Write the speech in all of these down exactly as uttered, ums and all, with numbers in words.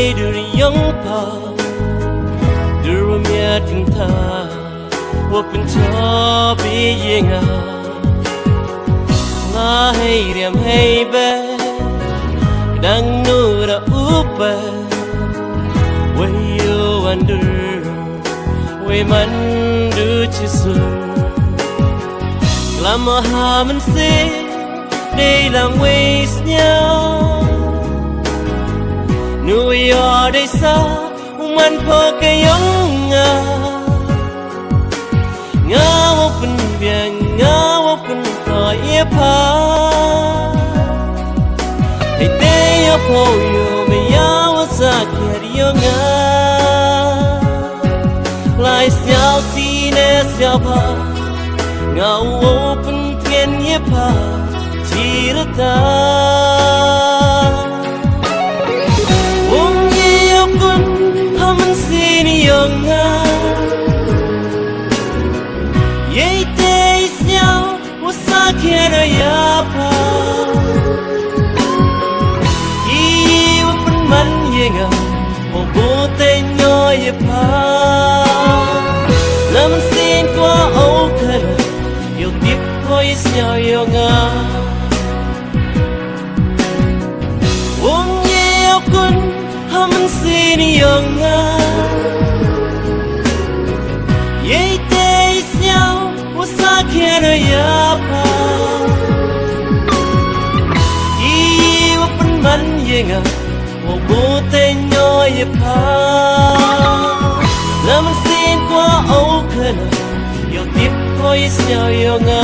Dur ïong pha, dur wa miat kynta, wa pynjop ïa nga. Nga hei riam hei beh, dang nura upa, wa ïoh wan dur, wei man du chi sum. Klam ha mynsiem, dei lang wei sñiaw. Nu ïoh dei sa, u man pha ka ïong nga. Nga wa pynbiang, nga wa pynthoi ïa pha. Hei te ïa pha u ïoh me ïa wa sa kiar ïong nga. Lai sñiaw sine sñiaw pha. Nga u wow pyntngen ïa pha chi rta. Wom ïa kun ha mynsiem ïong nga. Ïeit te sñiaw u sa kiar ïa pha. Ki wa pynman ïa nga, u buteiñ ïa pha. Na mynsiem kwah u khlem, ïoh tip poi sñiaw ïa nga. Wom ïa kun ha mynsiem ïong nga. Ïeit te sñiaw u sa kiar ïa pha. Ki wa pynman ïa nga, u buteiñ ïa pha. Na mynsiem kwah u khlem, ïoh tip poi sñiaw ïa nga.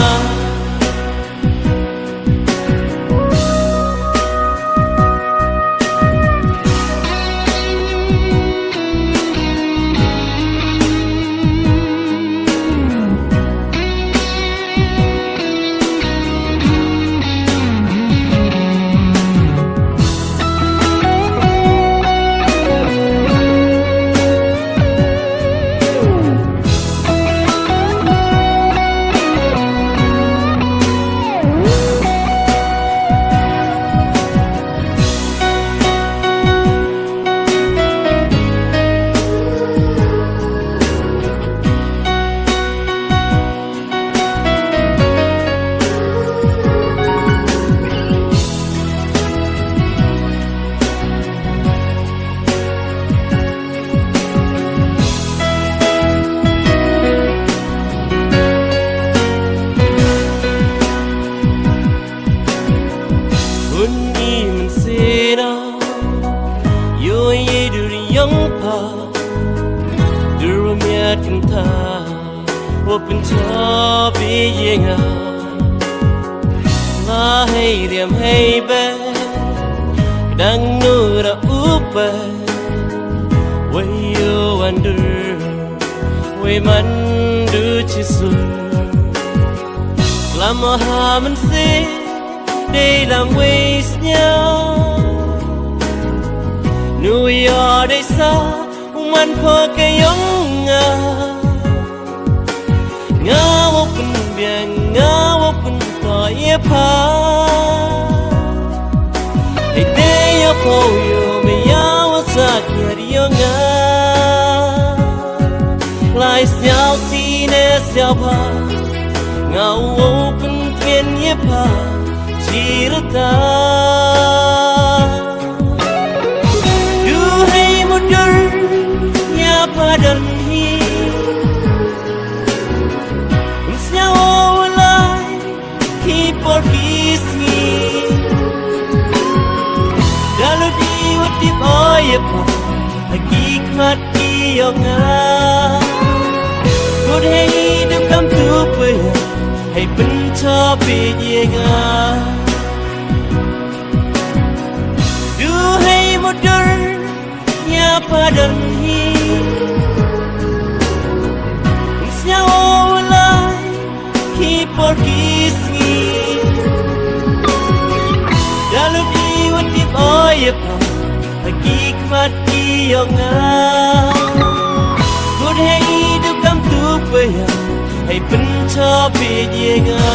Hun i mynsiem, ïoh ïa dur ïong pha, dur wa miat kynta, wa pynjop ïa nga. Nga hei riam hei beh, dang nura upa, wei ïoh wan dur, wei man du chi sum. Klam ha mynsiem, dei lang wei sñiaw. Nu ïoh dei sa, u man pha ka ïong nga. Nga wa pynbiang, nga wa pynthoi ïa pha. Hei te ïa pha u ïoh me ïa wa sa kiar ïong nga. Lai sñiaw sine sñiaw pha. Nga u wow pyntngen ïa pha chi rta. Du hei mutdur ïa pha don hi. Um sñiaw u lai ki por ki sngi. Da lut i wa tip oi ïa pha ha ki khmat ki ïong nga. Kut hei du kam tu pha ïa, hei pynchop ïa nga. Du hei mutdur ïa pha don hi. Um sñiaw u lai ki por ki sngi. Da lut i wa tip oi ïa pha ha ki khmat ki ïong nga. Kut hei du kam tu pha ïa, hei pynchop ïa nga.